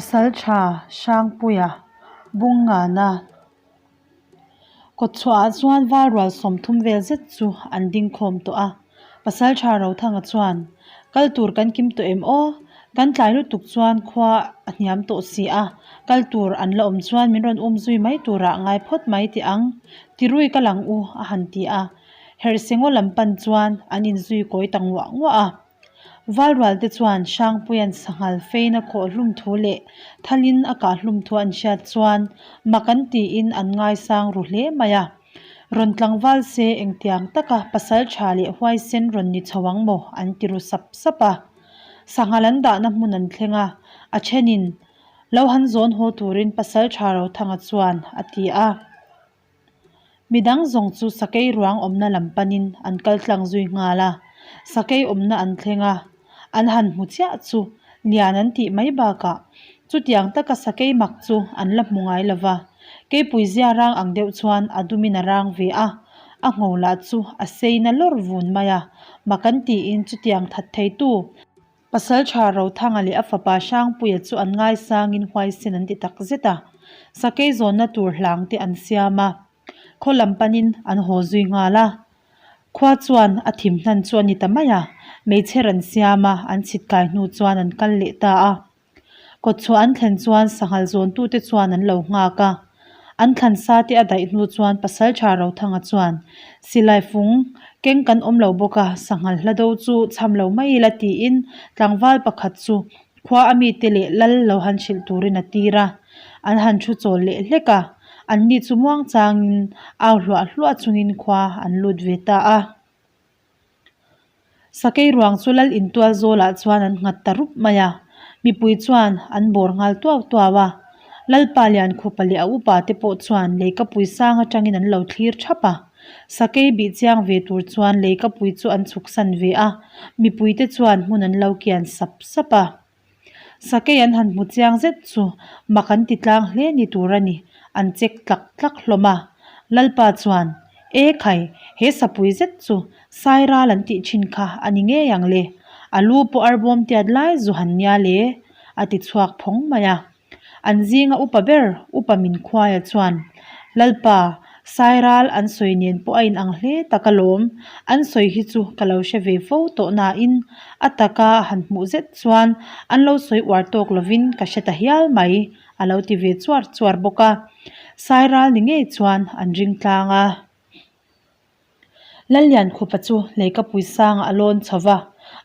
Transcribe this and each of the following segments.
Pasaltha Hrangpuia Bungngana kawtchhuahah chuan valrual 30 vel zet chu an ding khawm tawh a. Pasaltha Rothanga chuan, Kal tur kan kim tawh em aw? Kan tlai lutuk chuan khua a hniam tawh si a, kal tur an la awm chuan min rawn um zui mai turah ngai phawt mai teh ang. Tirui ka lang u a han ti a. Herhsengaw lam pan chuan an inzui kawi ta nguah nguah a. Valrualte chuan Hrangpuia'n sanghal fein a khawh hlum thu leh thalin a kah hlum thu an hriat chuan mak an tiin an ngaisang ru hle mai a. Rawn tlangval se engtiang taka pasal tha leh huaisen rawn ni chho ang maw an ti ru sap sap a. Sanghal an dahna hmun an thleng a, a thenin lo han zawn haw turin pasal tha Rothanga chuan a ti a. Midang zawng chu sakei ruang awmna lam panin an kal tlang zui nghal a, sakei awmna an thleng a, an han hmu chiah chu lian an tih mai bakah chutiang taka sakei mak chu an la hmu ngai lo va, keipui zia rang ang deuh chuan a dumin a rang ve a, a ngho lah chu a sei na lawr vun mai a, mak an tiin chutiang that theitu Pasalṭha Rothanga leh a fapa Hrangpuia chu an ngaisangin huaisen an ti tak zet a, sakei zawnna tur hlang te an siam a, khaw lam panin an haw zui nghal a. Khua chuan a thim hnan chu a ni ta mai a, meichher an siam a, an chhit kai hnu chuan an kal leh ta a. Kawtchhuah an thlen chuan sanghal zawntute chuan an lo nghak a. An thlan sa te a daih hnu chuan Pasalṭha Rothanga chuan, Silai fung keng kan awm lo bawk a, sanghal hla do chu chham lo mai ila tiin tlangval pakhat chu khua a mite leh lal lo han hrilh turin a tir a. An han thu chawl leh hlek a, anni chu muangchangin au hluah hluah chungin khua an lut ve ta a. Sakei ruang chu lal intual zawlah chuan an nghat ta rup mai a, mipui chuan an bawr nghal tuau tuau a. Lalpa Liankhupa leh a upa te pawh chuan leikapui sang atangin an lo thlir thap a. Sakei bih chiang ve tur chuan leikapui chu an chhuksan ve a, mipui te chuan hmun an lo kian sap sap a. Sakei an han hmu chiang zet chu mak an ti tlang hle ni tur a ni, an check tlak tlak hlawm a. Lalpa chuan, E khai, he sapui zet chu Sairal an tih thin kha a ni ngei ang le, a lu pawh arbawm tiat lai zu han nia le, a ti chhuak phawng mai a. An zinga upa ber, Upa Minkhuaia chuan, Lalpa, Sairal an sawi nen pawh a inang hle tak alawm, an sawi hi chu ka lo hre ve fo tawh nain a taka han hmuh zet chuan an lo sawi uar tawk lovin ka hre ta hial mai, a lo ti ve chuar chuar bawk a. Sairal ni ngei chuan an ring tlang a. Lalliankhupa chu Leikapui sangah a lawn chho va,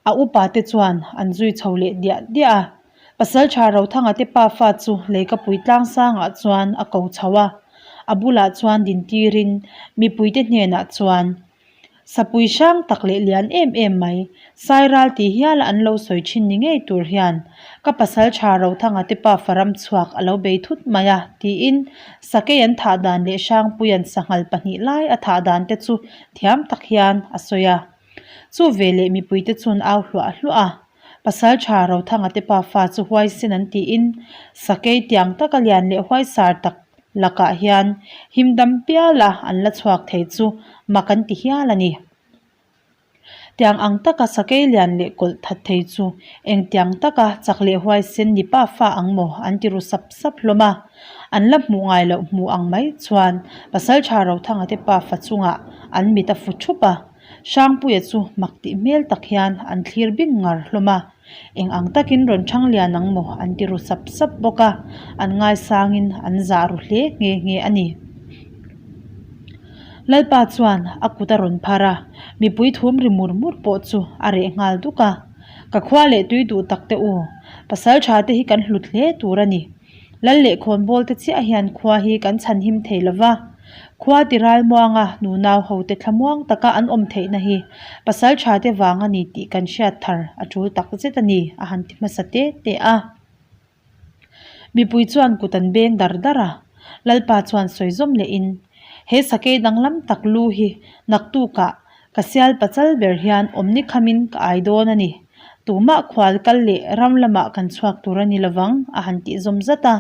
a upa te chuan an zui chho leh diah diah a. Pasalṭha Rothanga te pafa chu Leikapui tlang sangah chuan a ko chho a, a bulah chuan dintirin mipuite hnenah chuan, Sapui hrang tak leh lian em em mai, Sairal tih hiala an lo sawi thin ni ngei tur hian ka pasal tha Rothanga te pafa ram chhuak a lo bei thut mai a tiin sakei an thah dan leh Hrangpuia'n sanghal pahnih lai a thah dan te chu thiam tak hian a sawi a. Chu veleh mipuite chuan au hluah hluah a, pasal tha Rothanga te pafa chu huaisen an tiin sakei tiang taka lian leh huaisar tak lakah hian himdam piala an la chhuak thei chu mak an ti hial a ni. Tiang ang taka sakei lian leh kawlh that thei chu engtiang taka chak leh huaisen ni pa fa ang maw an ti ru sap sap hlawm a. An la hmuh ngai loh hmuh ang mai chuan Pasaltha Rothanga te pafa chungah an mit a fu thup a. Hrangpuia chu mak tih hmel tak hian an thlir bing ngar hlawm a. Eng ang takin rawn thang lian ang maw an ti ru sap sap bawk a, an ngaisangin an zah ru hle nghe nghe a ni. Lalpa chuan a kut a rawn phar a, mipui thum ri mur mur pawh chu a reh nghal duk a. Ka khua leh tui duh tak te u, pasal tha te hi kan hlut hle tur a ni. Lal leh khawnbawl te chiah hian khua hi kan chhanhim thei lo va. Khua ti ralmuanga nunau ho te thlamuang taka an awm theihna hi pasal tha te vang a ni tih kan hriat thar a tul tak zet a ni, a han ti hmasa te te a. Mipui chuan kut an beng dar dar a, Lalpa chuan sawi zawm lehin, He sakei danglam tak lu hi naktukah ka sial pachal ber hian awmni khamin ka ai dawn a ni. Tumah khual kal leh ram lamah kan chhuak tur a ni lovang, a han tih zawm zat a.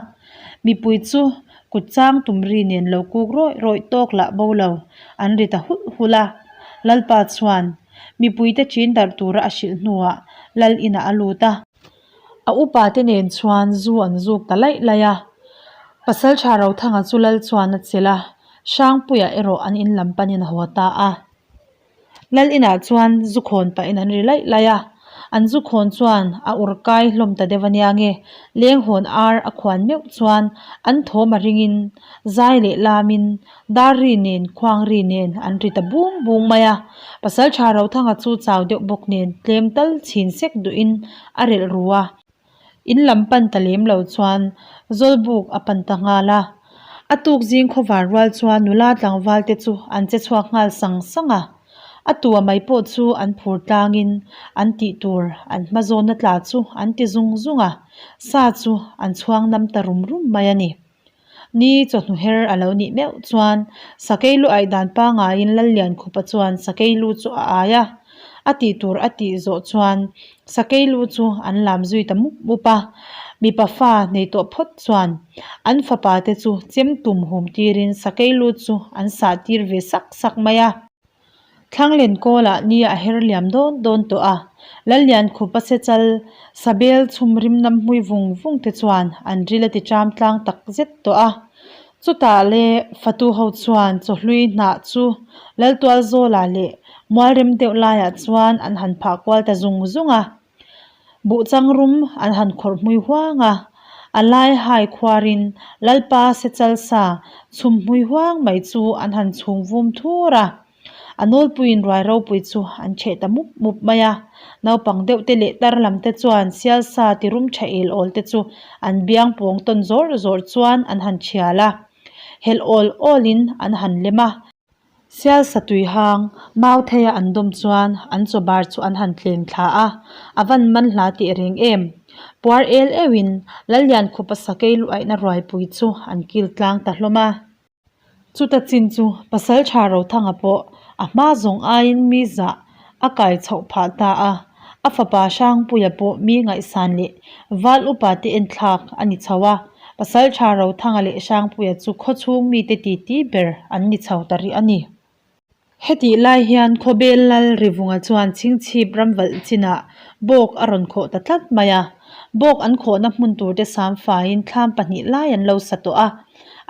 Mipui chu kut chang tum ri nen lo kuk rawih rawih tawk lah bo lo, an ri ta hulh hulh a. Lalpa chuan mipuite chin darh tura a hrilh hnuah Lal inah a lut a. A upa te nen chuan zu an zuk ta laih laih a. Pasalṭha Rothanga chu lal chuan a chelh a, Hrangpuia erawh an in lam panin a haw ta a. Lal inah chuan zu khawn pahin an ri laih laih a, an zu khawn chuan a ur kai hlawm ta deuh ania nge, lenghawn ar a khuan meuh chuan an thawm a ringin zai leh lamin dar ri nen khuang ri nen an ri ta bung bung mai a. Pasalṭha Rothanga chu chau deuh bawk nen tlem tal chhin sek duhin a relh ru a. In lam pan ta lem lo chuan Zawlbuk a pan ta nghal a. A tuk zing khawvar rual chuan nula tlangval te chu an che chhuak nghal sang sang a. A tua mai pawh chu an phur tlangin an tih tur an hma zawnna tla chu an ti zung zung a, sa chu an chhuang nam ta rum rum mai a ni. Ni chawhnu her a lo nih meuh chuan sakei lu aih dan pangaiin Lalliankhupa chuan sakei lu chu a ai a, a tih tur a tih zawh chuan sakei lu chu an lam zui ta mup mup a, mipa fa nei tawh phawt chuan an fapa te chu chem tum hum tirin sakei lu chu an sah tir ve sak sak mai a. Thlanglen kawlah ni a her liam dawn dawn tawh a, Lalliankhupa sechal Sabel chhum rim nam hmui vung vung te chuan an ril a ti ṭam tlang tak zet tawh a. Chutah le fatu ho chuan chawhlui hnah chu Laltualzawlah leh Mualrem deuh laiah chuan an han phah kual ta zung zung a. Buhchang rum an han khawrh hmui huang a, a lai hai khuarin Lalpa sechal sa chhum hmui huang mai chu an han chhung vum thur a. A nawlpuiin ruai ropui chu an chheh ta mup mup mai a, naupang deuh te leh tar lam te chuan sial sa ti rum tha el awl te chu an biang pawng tawn zawr zawr chuan an han thial a, helh awl awlin an han lem a. Sial satui hang, mau theia an dawm chuan an chaw bar chu an han tleng thla a, a van man hla teh reng em. Puar el euhin Lalliankhupa sakei luaihna ruaipui chu an kil tlang ta hlawm a. Chuta chin chu Pasaltha Rothanga pawh a hma zawng aiin mi zah a kai chhoh phah ta a, a fapa Hrangpuia pawh mi ngaihsan leh val upa te enthlak a ni chho a, Pasaltha Rothanga leh Hrangpuia chu khawchhung mite titi ber an ni chho ta rih a ni. Hetih lai hian Khawbel Lal Rivunga chuan chhingchhip ramvalh chinah bawk a rawn khawh ta tlat mai a, bawk an khawhna hmun turte sam faiin thlam pahnih lai an lo sa tawh a,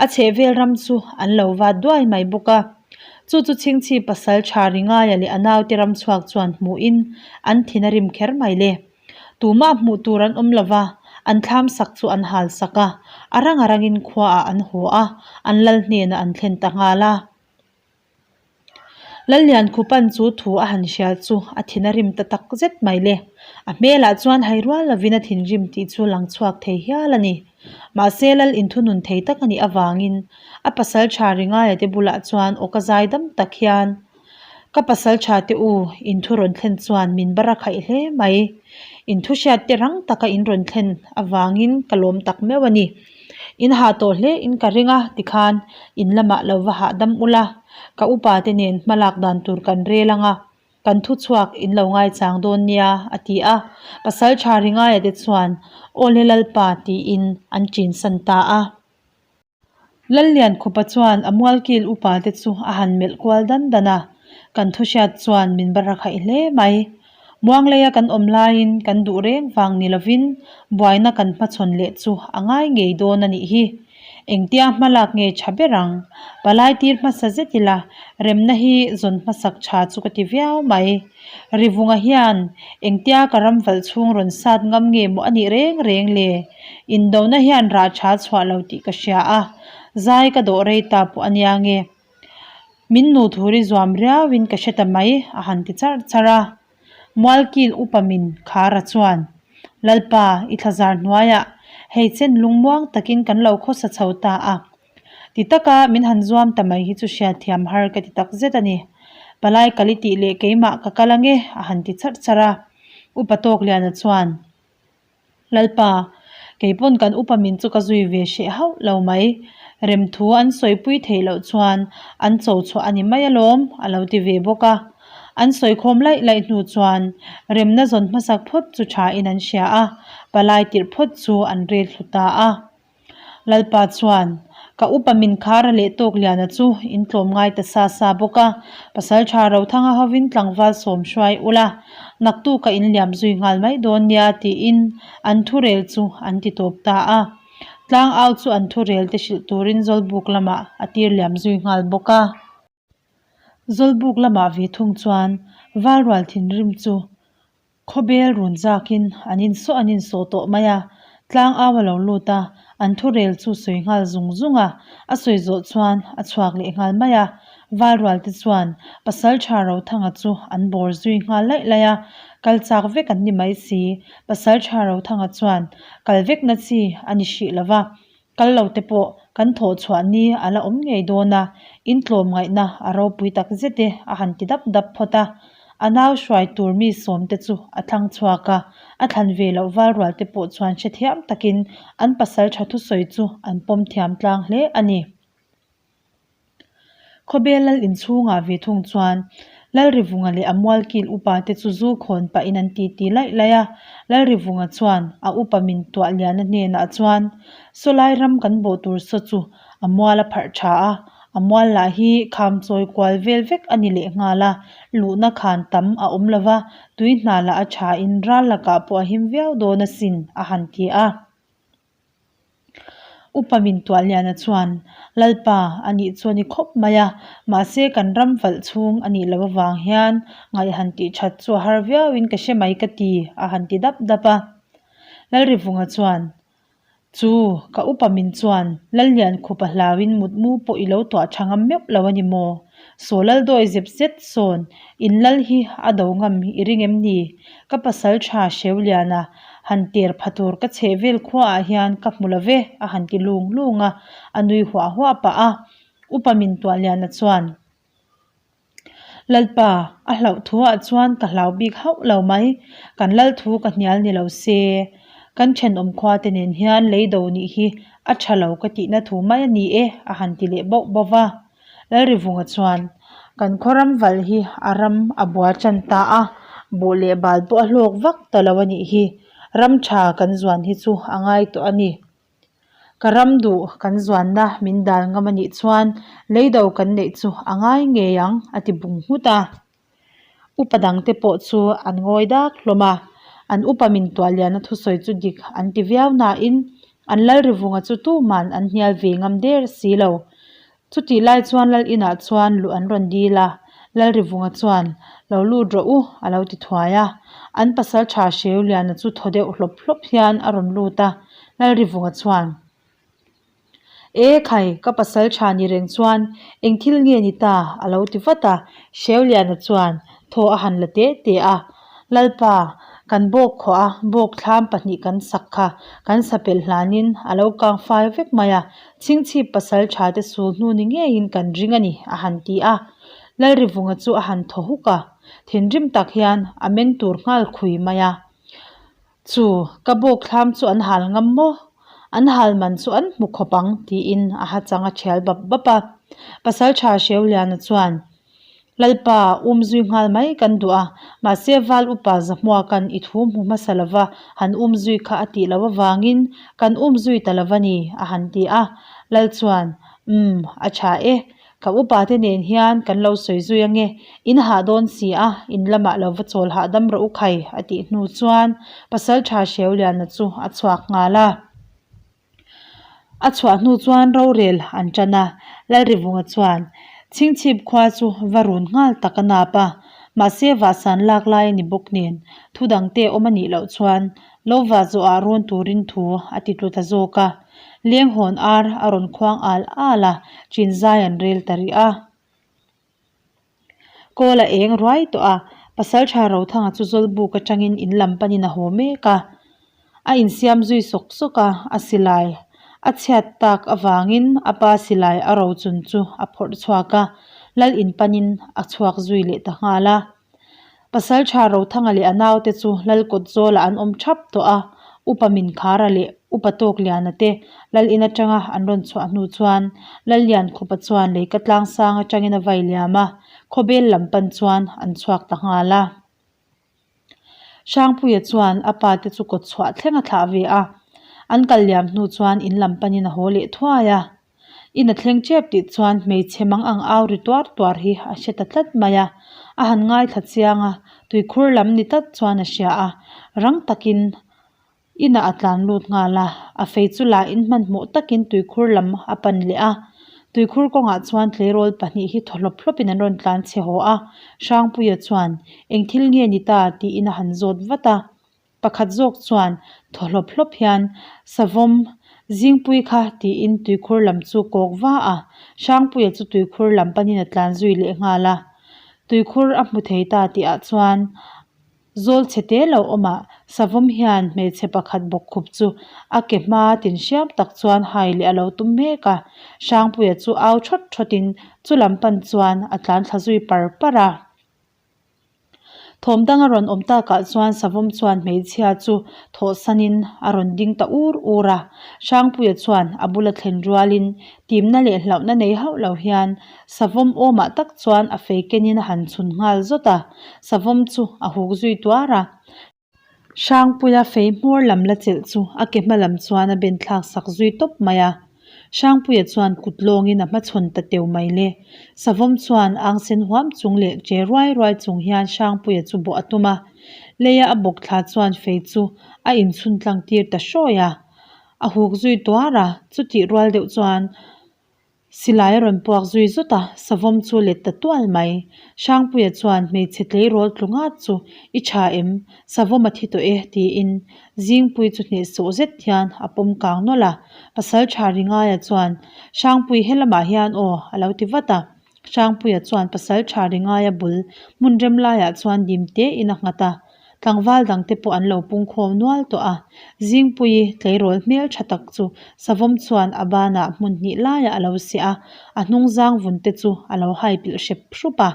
a chhehvel ram chu an lo vat duai mai bawk a. Chu chu chhingchhip pasal tha Ringaia leh a naute ramchhuak chuan hmuhin an thin a rim kher mai le. Tumah hmuh tur an awm lova, an thlam sak chu an hal sak a, a rang a rangin khuaah an haw a, an lal hnenah an thlen ta nghal a. Lalliankhupan chu thu a han hria chu a thin a rim ta tak zet mai le. A hmelah chuan hai rual lovin a thinrim tih chu lang chhuak thei hial a ni. Mahse Lal inthunun thei tak a nih avangin a pasal tha Ringaia te bulah chuan aw ka zai dam tak hian, Ka pasal tha te u, in thu rawn thlen chuan min bar a khaih hle mai. In thu hriat te rang taka in rawn thlen avangin ka lawm tak meuh a ni. In hah tawh hle in ka ring a tikhan in lamah lo va hahdam ula, ka upa te nen hma lak dan tur kan rel ang a, kan thu chhuak in lo ngaichang dawn nia a ti a, pasal tha Ringaia te chuan Awle Lalpa tiin an chinsan ta a. Lalliankhupa chuan a mualkil upa te chu a han melh kual dan dan a, kan thu hriat chuan min bar a khaih hle mai. Muangleia kan awm laiin kan duh reng vang ni lovin buaina kan hmachhawn leh chu a ngai ngei dawn a nih hi. Engtia hma lak nge tha ber ang? Palai tir hmasa zet ila remna hi zawn hmasak tha chu ka ti viau mai. Rivunga hian engtia ka ram valh chhung rawn sat ngam nge maw a nih reng reng le? Indona hian rah tha chhuah lo tih ka hria a, zai ka dawh rei ta pawh a nia nge. Min nu thuri zuam riauin ka hre ta mai a han ti charh charh a. Mualkil upa min Khara chuan, Lalpa, i thlazar hnuaiah hei chen lungmuang takin kan lo khawsa chho ta a. Ti taka min han zuam ta mai hi chu hriatthiam har ka ti tak zet a ni. Palai kal i tih leh keimah ka kal ange a han ti charh charh a. Upa Tawkliana chuan, Lalpa, kei pawn kan upa min chu ka zui ve hreh hauh lo mai. Remthu an sawipui theih loh chuan an cho chhuah a ni mai alawm, a lo ti ve bawk a. An sawikhawm laih laih hnu chuan remna zawn hmasak phawt chu thain an hria a, palai tirh phawt chu an rel thlu ta a. Lalpa chuan. Ka upa min khar a leh tawk liana chu in tlawm ngai ta sa sa bawk a, Pasalṭha Rothanga hovin tlangval sawm hruai ula, naktuk a inliam zui nghal mai dawn nia tiin an thurel chu an ti tawp ta a. Tlang au chu an thurel te hrilh turin Zawlbuk lamah a tir liam zui nghal bawk a. Zawlbuk lamah ve thung chuan Valrual thinrim chu Khawbel run zakin an insawh an insawh tawh mai a, tlang au a lo lut a, an thurel chu sawi nghal zung zung a, a sawi zawh chuan a chhuak leh nghal mai a. Valrual te chuan Pasaltha Rothanga chu an bawr zui nghal laih laih a, kal chak vek an ni mai si. Pasaltha Rothanga chuan kal vekna chi a ni hrih lo va, Kal lo te pawh kan thawh chhuah ni a la awm ngei dawn a, in tlawm ngaihna a ropui tak zet e a han ti dap dap phawt a. A nau hruai tur mi sawm te chu a thlang chhuak a, a thlan ve loh val rual te pawh chuan hrethiam takin an pasal tha thusawi chu an pawm thiam tlang hle a ni. Khawbel lal inchhungah ve thung chuan Lalrivunga leh a mualkil upa te chu zu khawn pahin an titi laih laih a. Lalrivunga chuan a upa min tuah liana hnenah chuan, Sawlai ram kan bawh tur saw chu a mual a pharh tha a, a mual lah hi kham chawi kual vel vek a ni lehnghal a, luhna khan tam a awm lo va, tui hna lah a thain ral lakah pawh a him viau dawn asin, a han ti a. Upa min tuah liana chuan, Lalpa, a nih chu a ni khawp mai a, mahse kan ram valh chhung a nih loh avang hian ngaih han tih that chu a har viauin ka hre mai ka ti, a han ti dap dap a. Lalrivunga chuan, Chu, ka upa min chuan Lallian khupa hlauin mutmu pawh i lo tuah tha ngam meuh lo a ni maw? Saw lal dawi zep zet sawn, in lal hi a do ngam i ring em ni? Ka pasal tha Hreuliana han ter pha tur ka chheh vel khuaah hian ka hmu lo ve, a han ti lung lung a, a nui huah huah pah a. Upa min tuah liana chuan, Lalpa, a hlauh thuah chuan ka hlau bik hauh lo mai, kan lal thu ka hnial ni lo se, kan thenawm khua te nen hian lei do nih hi a tha lo ka tihna thu mai a ni e, a han ti leh bauh bauh va. Lalrivunga chuan, Kan khaw ram valh hi a ram a bua tan ta a, buh leh bal pawh a hlawk vak ta lo a nih hi. Ram tha kan zuan hi chu a ngai tawh a ni. Ka ram duh kan zuanna min dal ngam a nih chuan leido kan neih chu a ngai ngei ang, a ti bung nghut a. Upa dangte pawh chu an ngawi dak hlawm a, an upa min tuah liana thusawi chu dik an ti viau nain an Lalrivunga chu tuman an hnial ve ngam der si lo. Chutih lai chuan Lal inah chuan luh an rawn dil a, Lalrivunga chuan, Lo lut rawh u, a lo ti thuai a. An pasal tha Hreuliana chu thaw deuh hlawp hlawp hian a rawn lut a, Lalrivunga chuan, E khai, ka pasal tha ni reng chuan eng thil nge ni ta? a lo ti vat a. Hreuliana chuan thaw a han la te te a, Lalpa, kan bawk khawh a, bawk thlam pahnih kan sak kha kan sa pelh hlanin a lo kang fai vek mai a, Chhingchhip pasal tha te sul hnu ni ngeiin kan ring a ni, a han ti a. Lalrivunga chu a han thaw huk a, thinrim tak hian a meng tur nghal khui mai a. Chu, ka bawk thlam chu an hal ngam maw? An hal man chu an hmu khawp ang, tiin a ha chang a thial bap bap a. Pasaltha Hreuliana chuan, Lalpa, um zui nghal mai kan duh a, mahse Val upa Zahmuaka'n i thu hmu hmasa lova han um zui kha a tih loh avangin kan um zui ta lova ni, a han ti a. Lal chuan, Umm, a tha e. Ka upa te nen hian kan lo sawi zui ange, in hah dawn si a, in lamah lo va chawl hahdam rawh u khai, a tih hnu chuan Pasaltha Hreuliana chu a chhuak nghal a. A chhuah hnu chuan rorel an tan a, Lalrivunga chuan Chhingchhip khua chu va run nghal tak a nap a, mahse vahsan lak lai a ni bawk nen thu dangte awm a nih loh chuan lo vah zawhah rawn turin thu a ti tlu ta zawk a. Lenghawn ar a rawn khuang al al a, chin zai an rel ta rih a. Kawl a eng ruai tawh a, Pasaltha Rothanga chu Zawlbuk atangin in lam panin a haw mek a. A insiam zui sawk sawk a, a silai a chhiat tak avangin a pa silai a rochun chu a phawrh chhuak a, Lal in panin a chhuak zui leh ta nghal a. Pasaltha Rothanga leh a naute chu Lal kawt zawlah an awm thap tawh a, Upa Minkhara leh Upa Tawkliana te Lal in atanga an rawn chhuah hnu chuan Lalliankhupa chuan leika tlangsang atangin a vai liam a, khawbel lam pan chuan an chhuak ta nghal a. Hrangpuia chuan a pa te chu kawt chhuah thleng a thlah ve a, an kal liam hnu chuan in lam panin a haw leh thuai a. In a thleng tep tih chuan hmeichhe mang ang au ri tuar tuar hi a hre ta tlat mai a, a han ngaithla chiang a, tuikhur lam ni tlat chuan a hria a, rang takin inah a tlan lut nghal a, a fei chu la in hmanhmawh takin tuikhur lam a pan leh a, tuikhur kawngah chuan tleirawl pahnih hi thaw hlawp hlawpin an rawn tlan chhe haw a, Hrangpuia chuan eng thil nge ni ta tiin a han zawt vat a. Pakhat zawk chuan thaw hlawp hlawp hian, Savawm, Zingpui kha tiin tuikhur lam chu kawk va a, Hrangpuia chu tuikhur lam panin a tlan zui leh nghal a. Tuikhur a hmu thei ta tihah chuan zawl chhe te lo awmah Savawm hian hmeichhe pakhat bawkkhup chu a ke hma tin hriam tak chuan hai leh a lo tum mek a. Hrangpuia chu au thawt thawtin chu lam pan chuan a tlan thla zui par par a. Thawm dang a rawn awm takah chuan Savawm chuan hmeichhia chu thawhsanin a rawn ding ta ur ur a. Hrangpuia chuan a bula thlen rualin timna leh hlauhna nei hauh lo hian Savawm awmah tak chuan a fei kenin a han chhun nghal zawt a, Savawm chu a huk zui tuar a. Hrangpuia fei hmawr lam la chelh chu a ke hma lam chuan a ben thlak sak zui tawp mai a. Hrangpuia chuan kut lawngin a hmachhawn ta teu mai le. Savawm chuan ang sen huam chung leh che ruai ruai chung hian Hrangpuia chu bawh a tum a. Leia a bawk thla chuan fei chu a inchhun tlang tir ta hrawi a. A huk zui tuar a, chutih rual deuh chuan Silai a rawn puak zui zut a, savawm chu let ta tual mai. Hrangpuia chuan hmeichhe tleirawl tlu ngat chu i tha em? Savawm a thi tawh e tiin Zingpui chu hnehsawh zet hian a pawm kang nawlh a. Pasaltha Ringaia chuan Hrangpui helamah hian aw a lo ti vat a. Hrangpuia chuan Pasaltha Ringaia bul hmun rem laiah chuan dim tein a nghat a. Tlangval dangte pawh an lo pungkhawm nual tawh a, Zingpuii tleirawl hmel tha tak chu savawm chuan a banah hmun hnih laiah a lo seh a, a hnung zang vun te chu a lo hai pilh hrep hrup a,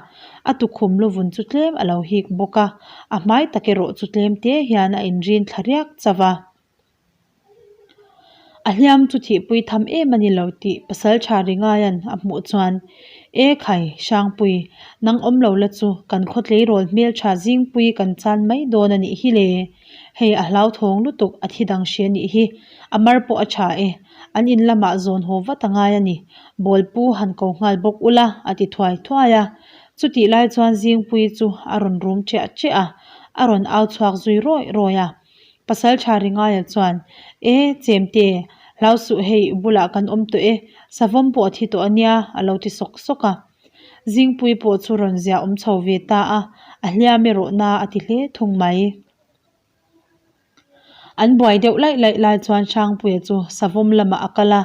a tukhum lu vun chu tlem a lo hik bawk a, a hmai tak erawh chu tlem te hian a inrin thla riak chauh a. A hliam chu thihpui tham em a ni lo tih Pasaltha Ringaia'n a hmuh chuan, E khai, Hrangpui, nang awm lo la chu kan khaw tleirawl hmeltha Zingpui kan chan mai dawn a nih hi le. Hei a hlauthawng lutuk a thi dang hre nih hi, a mar pawh a tha e, an in lamah zawn haw vat a ngai a ni, Bawlpu han ko nghal bawk ula a ti thuai thuai a. Chutih lai chuan Zingpui chu a rawn rum ṭiah ṭiah a, a rawn au chhuak zui rawih rawih a. Pasal tha Ringaia chuan, E, Chemte, hlau suh hei i bulah kan awm tawh e, savawm pawh a thi tawh a nia, a lo ti sawk sawk a. Zingpui pawh chu rawn ziah awm chho ve ta a, a hliam erawh na a ti hle thung mai. An buai deuh laih laih lai chuan Hrangpuia chu savawm lamah a kal a,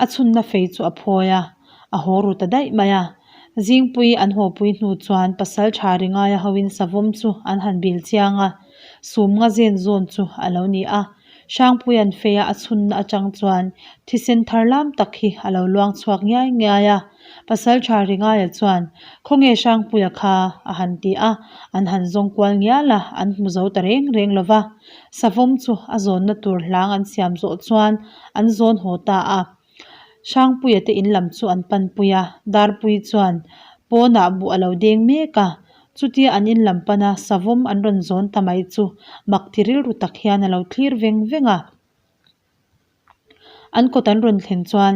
a chhunna fei chu a phawi a, a haw ru ta daih mai a. Zingpui an hawpui hnu chuan pasal tha Ringaia hoin savawm chu an han bil chiang a. Sum nga zen zawn chu a lo ni a, Hrangpuia'n feia a chhunna atang chuan thisen thar lam tak hi a lo luang chhuak ngiai ngiai a. Pasaltha Ringaia chuan, Khawnge Hrangpuia kha? a han ti a, an han zawng kual ngial a, an hmu zo ta reng reng lo va. Savawm chu a zawnna tur hlang an siam zawh chuan an zawn haw ta a. Hrangpuia te in lam chu an panpui a, Darpui chuan pawnah buh a lo deng mek a, chutia an in lam pana savawm an rawn zawn ta mai chu mak ti rilru tak hian a lo thlir veng veng a. An kawt an rawn thlen chuan,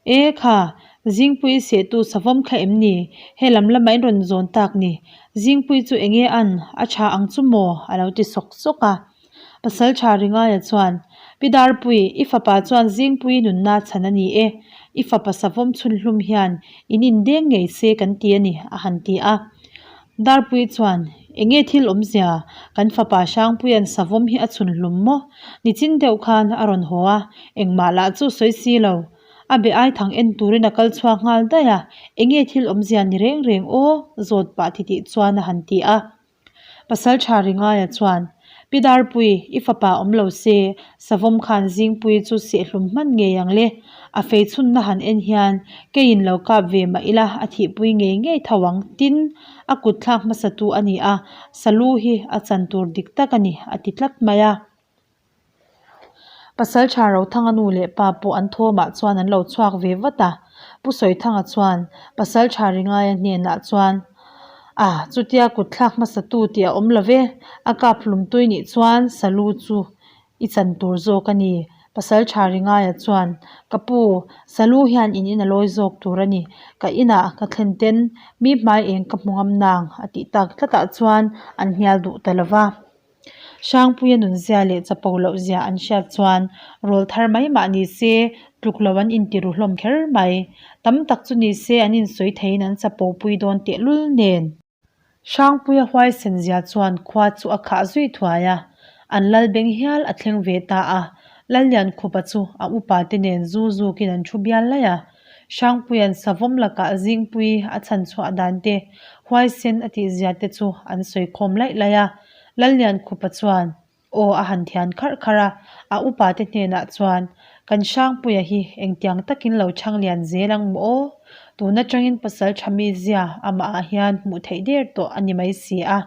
E kha, Zingpui sehtu savawm kha em ni? He lam lamah in rawn zawn tak ni. Zingpui chu enge an, a tha ang chu maw? a lo ti sawk sawk a. Pasal tha Ringaia chuan, Pi Darpui, i fapa chuan Zingpui nunna chhan a ni e. I fapa savawm chhunhlum hian in indeng ngei se kan ti a ni, a han ti a. Darpui chuan, Enge thil awmzia, kan fapa Hrangpuia'n savawm hi a chhunhlum maw? Nichin deuh khan a rawn haw a, engmah lah chu sawi si lo. A be ai thang en turin a kal chhuak nghal daih a, enge thil awmzia ni reng reng aw? Zawt pah titih chuan a han ti a. Pasal tha Ringaia chuan, Pi Darpui, i fapa awm lo se, Savawm khan Zingpui chu sehlum hman ngei ang le. A fei chhunna han en hian keiin lo kap ve mah ila a thihpui ngei ngei tho ang, tin, a kut thlak hmasatu a ni a, Salu hi a chan tur dik tak a ni, a ti tlat mai a. Pasal tha Rothanga nu leh pa pawh an thawmah chuan an lo chhuak ve vat a. Pu Sawithanga chuan Pasal tha Ringaia hnenah chuan, A, chutia kut thlak hmasa tu tih a awm lo ve, a kap hlum tui nih chuan Salu chu i chan tur zawk a ni. Pasalṭha Ringaia chuan, Ka pu, Salu hian in in a lawi zawk tur a ni. Ka inah ka thlen ten mi hmai eng ka hmu ngam nang, a tih tak tlatah chuan an hnial duh ta lo va. Hrangpuia nunzia leh chapo loh zia an hriat chuan rawl thar mai mah ni se tluk lo an inti ru hlawm kher mai. Tam tak chu ni se an insawi theiin an chapo pui dawn tehlul nen. Hrangpuia huaisen zia chuan khua chu a khah zui thuai a, an lal beng hial a thleng ve ta a. Lalliankhupa chu a upa te nen zu zukin an thu bial laih a. Hrangpuia'n savawm lakah zingpui a chhan chhuah dan te, huaisen a tih zia te chu an sawi khawm laih laih a. Lalliankhupa chuan Aw a han thian kharh kharh a, a upa te hnenah chuan, Kan Hrangpuia hi engtiang takin lo chhang lian zel ang maw aw? Tun atangin pasal tha mi zia amahah hian hmuh theih der tawh a ni mai si a,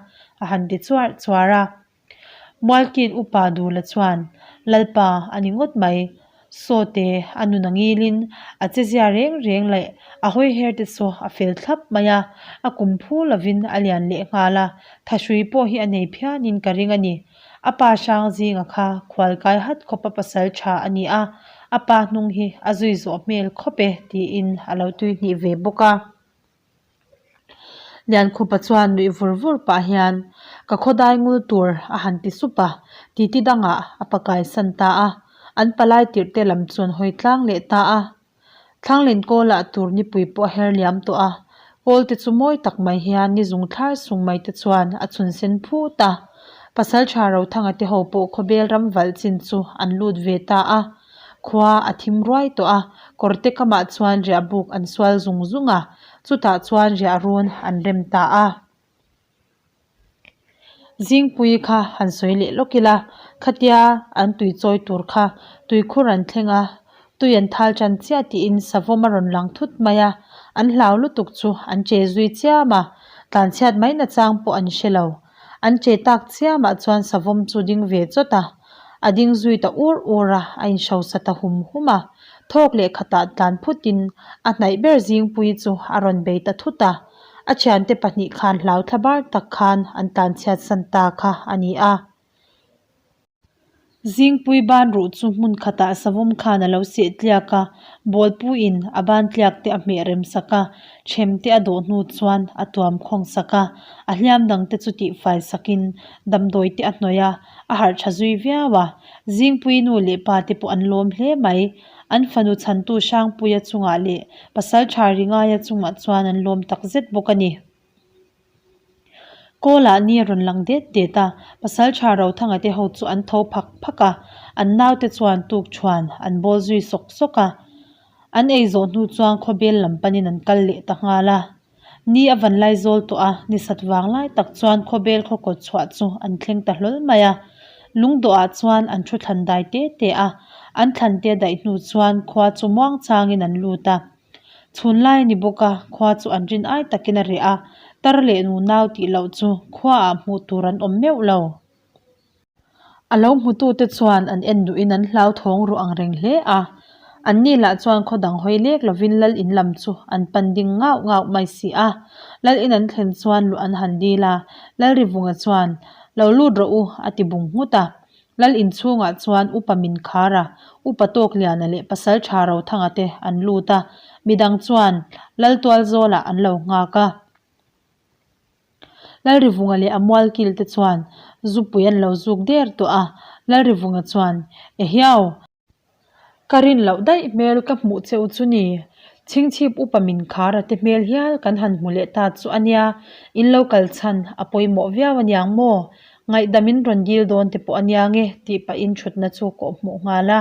a han ti chuar chuar a. Mualkin upa Dula chuan, Lalpa a ni ngawt mai, Sawte a nun a ngilin a chezia reng reng leh a hawiher te chu a fel thlap mai a, a kum phu lovin a lian leh nghal a, thahrui pawh hi a nei phianin ka ring a ni. A pa hrang zinga kha khualkai hat khawpa pasal tha a ni a, a pa hnung hi a zui zawh hmel khawp e tiin a lo tuihnih ve bawk a. Liankhupa chuan nuih vur vur pah hian, Ka khawdai ngul tur a han ti sup a, titi dangah a pakai san ta a, an palai tirh te lam chuan hawi tlang leh ta a. Thlanglen kawlah tur nipui pawh a her liam tawh a, kawl te chu mawi tak mai hian ni zung thlar sung mai te chuan a chhun sen phut a. Pasaltha Rothanga te ho pawh khawbel ram valh chin chu an lut ve ta a. Khua a thim ruai tawh a, kawrte kamah chuan riah buk an sual zung zung a, chutah chuan riah run an rem ta a. Zingpui kha han sawi leh lawk ila, khatia an tui chawi tur kha tuikhur an thleng a, tui an thal tan chiah tiin savawm a rawn lang thut mai a, an hlau lutuk chu an che zui chiam a, tlanchhiat mai nachang pawh an hre lo. An che tak chiamah chuan savawm chu ding ve chawt a, a ding zui ta ur ur a, a inhrosa ta hum hum a. Thawk leh khatah tlan phutin a hnaih ber zingpui chu a rawn bei ta thut a, a thiante pahnih khan hlau thla bar tak khan an tlanchhiatsan ta kha a ni a. Zingpui ban ruh chu hmun khatah savawm khan a lo seh tliak a, bawlpuiin a ban tliak te a hmeh rem sak a, them te a dawh hnu chuan a tuam khawng sak a, a hliam dang te chu tihfai sakin damdawi te a hnawih a, a harh tha zui viau a. Zingpui nu leh pa te pawh an lawm hle mai. An fanu chhantu Hrangpuia chungah leh Pasaltha Ringaia chungah chuan an lawm takzet bawk a ni. Kawlah ni a rawn lang det det a, Pasaltha Rothanga te ho chu an tho phak phak a, an naute chuan tukṭhuan an bawl zui sawk sawk a. An ei zawh hnu chuan khawbel lam panin an kal leh ta nghal a. Ni a van lai zawl tawh a, ni sat vang lai tak chuan khawbel khaw kawt chhuah chu an thleng ta hlawl mai a. Lungdawhah chuan an thu thlan dai te te a, an thlan te daih hnu chuan khua chu muangchangin an lut a. Chhun lai a ni bawk a, khua chu an rin ai takin a reh a, tar leh nu nau tih loh chu khuaah hmuh tur an awm meuh lo. A lo hmutute chuan an en duhin an hlauthawng ruh ang reng hle a, anni lah chuan khaw dang hawi lek lovin lal in lam chu an pan ding ngauh ngauh mai si a. Lal in an thlen chuan luh an han dil a, Lalrivunga chuan, Lo lut rawh u, a ti bung nghut a. Lal inchhungah chuan Upa Minkhara, Upa Tawkliana leh Pasaltha Rothanga te an lut a, midang chuan Lal Tualzawlah an lo nghak a. Lalrivunga leh a mualkil te chuan zupui an lo zuk der tawh a, Lalrivunga chuan, Ehiau! Ka rin loh daih hmel ka hmuh che u chu ni. Chhingchhip upa min khar a te hmel hial kan han hmu leh ta chu a nia, in lo kal chhan a pawimawh viau a niang maw? Ngaihdam in rawn dil dawn te pawh a nia nge tih pahin thutna chu kawh hmuh nghal a.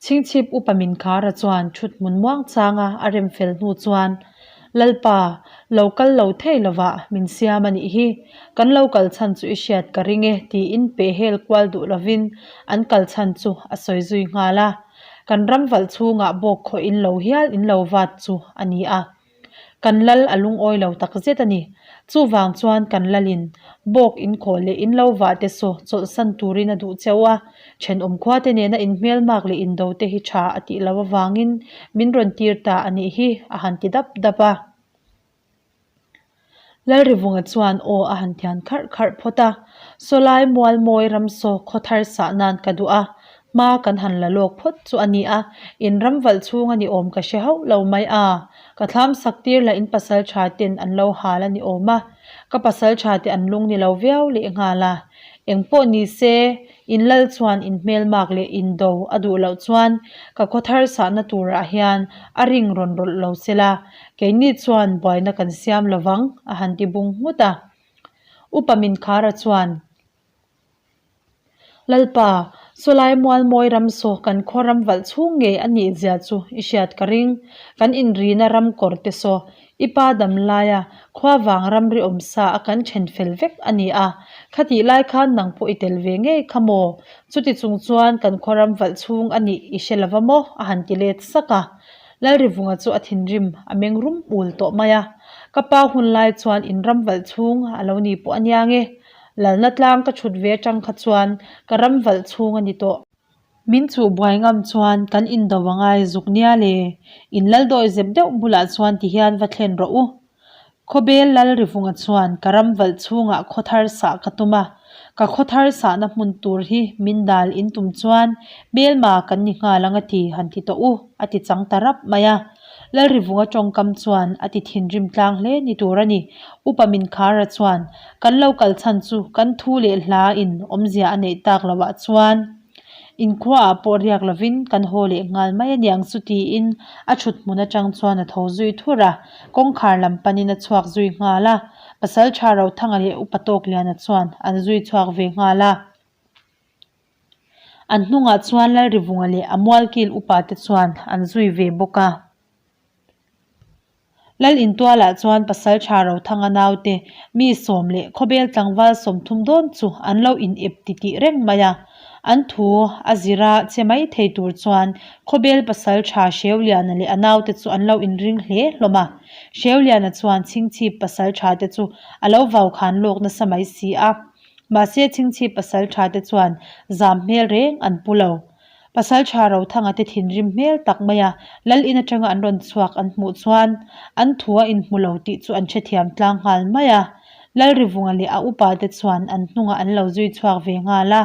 Chhingchhip upa min khara chuan thut hmun muang changa a rem fel hnu chuan, Lalpa, lo kal lo thei lovah min siam a nih hi. Kan lo kal chhan chu i hriat ka ring e tiin peh hel kual duh lovin an kal chhan chu a sawi zui nghal a. Kan ram valh chhungah bawk khawh in lo hial in lo vat chu a ni a. Kan lal a lungawi lo tak zet a ni. Chuvang chuan kan lalin bawk inkhawh leh in lo vah te saw chawlhsan turin a duh cheu a, thenawm khuate nena inhmelmak leh indo te hi tha a tih loh avangin min rawn tir ta a nih hi a han ti dap dap a. Lalrivunga chuan aw a han thian kharh kharh phawt a, Sawlai mual mawi ramsaw khaw thar sah nan ka duh a. Hma kan han la lawk phawt chu a ni a, in ram valh chhung a ni awm ka hre hauh lo mai a, ka thlam sak tir lah in pasal tha ten an lo hal a ni awm a, ka pasal tha te an lung ni lo viau leh nghal a. Eng pawh ni se, in lal chuan in hmelmak leh in do a duh loh chuan ka khaw thar sahna turah hian a ring rawn rawlh lo se la, keini chuan buaina kan siam lo vang, a han ti bung nghut a. Upa Minkhara chuan. Lalpa, sawlai mualmawi ram saw kan khaw ram valh chhung ngei a nih zia chu i hriat ka ring. Kan inrina ram kawr te saw i pa dam laia khua vang ramri awm sa a kan then fel vek a ni a. Khatih lai khan nang pawh i tel ve ngei kha maw? Chuti chung chuan kan khaw ram valh chhung a nih i hre lova maw? a han ti let sak a. Lalrivunga chu a thinrim a meng rum ul tawh mai a. Ka pa hun lai chuan in ram valh chhung a lo ni pawh a nia nge. Lalna tlang ka chhut ve atang kha chuan ka ram valh chhung a ni tawh. Min chuh buai ngam chuan kan indo a ngai zuk nia le. In lal dawi zep deuh bulah chuan ti hian va thlen rawh u. Khawbel lal Rivunga chuan ka ram valh chhungah khaw thar sah ka tum a. Ka khaw thar sahna hmun tur hi min dal in tum chuan hmelma kan ni nghal ang a ti han ti tawh u a ti chang ta rap mai a. Lalrivunga tawngkam chuan a ti thinrim tlang hle ni tur a ni. Upa Minkhara chuan, Kan lo kal chhan chu kan thu leh hla in awmzia a neih tak loh ah chuan inkhuaah pawh riak lovin kan haw leh nghal mai a niang chu tiin a thut hmun atang chuan a tho zui thur a, kawngkhar lam panin a chhuak zui nghal a. Pasaltha Rothanga leh Upa Tawkliana chuan an zui chhuak ve nghal a. An hnungah chuan Lalrivunga leh a mualkil upa te chuan an zui ve bawk a. Lal intualah chuan Pasaltha Rothanga naute mi sawm leh khawbel tlangval 30 dawn chu an lo in ep titih reng mai a. An thu a zira che mai thei tur chuan khawbel Pasaltha Hreuliana leh a naute chu an lo inring hle hlawm a. Hreuliana chuan chhingchhip Pasaltha te chu a lo vaukhan lawk nasa mai si a. Mahse chhingchhip pasal tha te chuan zam hmel reng an pu lo. Pasal tha Rothanga te thinrim hmel tak mai a lal in atanga an rawn chhuak an hmuh chuan an thu a inhmu lo tih chu an hrethiam tlang nghal mai a. Lalrivunga leh a upa te chuan an hnungah an lo zui chhuak ve nghal a.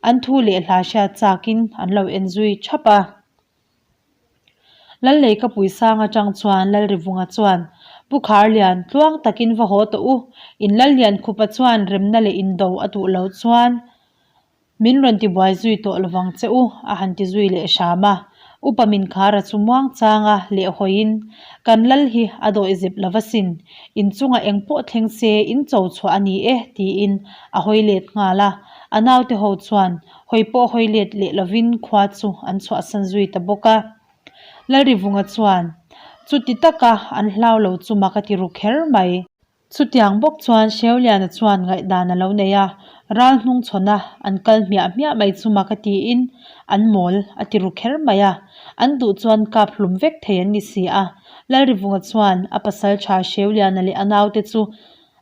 An thu leh hla hriat chakin an lo en zui thap a. Lalleikapui sang atang chuan Lalrivunga chuan, Pu Kharlian, tluang takin va haw tawh u. In Lallian khupa chuan remna leh indo a duh lo chuan min rawn tibuai zui tawh lovang che u, a han ti zui leh hram a. Upa Minkhara chu muang changa lehhawiin, Kan lal hi a dawih zep lo va sin. Inchungah eng pawh thleng se in cho chhuah a ni e, tiin a hawi let nghal a. A naute ho chuan Hawi pawh hawi let leh lovin khua chu an chhuahsan zui ta bawk a. Lalrivunga chuan, Chuti taka an hlau lo chu mak a ti ru kher mai. Chutiang bawk chuan Hreuliana chuan ngaihdan a lo nei a, ral hnung chhawna an kal hmiah hmiah mai chu mak a tiin an mawl a ti ru kher mai a. An duh chuan kap hlum vek thei an ni si a. Lalrivunga chuan a pasal tha Hreuliana leh a naute chu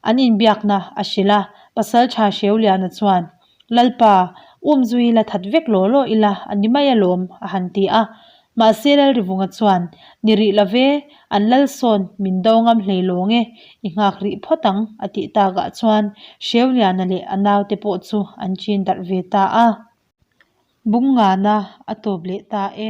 an inbiakna a hrilh a, pasal tha Hreuliana chuan, Lalpa, um zui la that vek law law ila a ni mai alawm, a han ti a. Mahse Lalrivunga chuan, Ni rih lo ve, an lal sawn min do ngam hlei lawng e, i nghak rih phawt ang, a tih takah chuan Hreuliana leh a naute pawh chu an chin darh ve ta a. Bungngana a tawp leh ta e.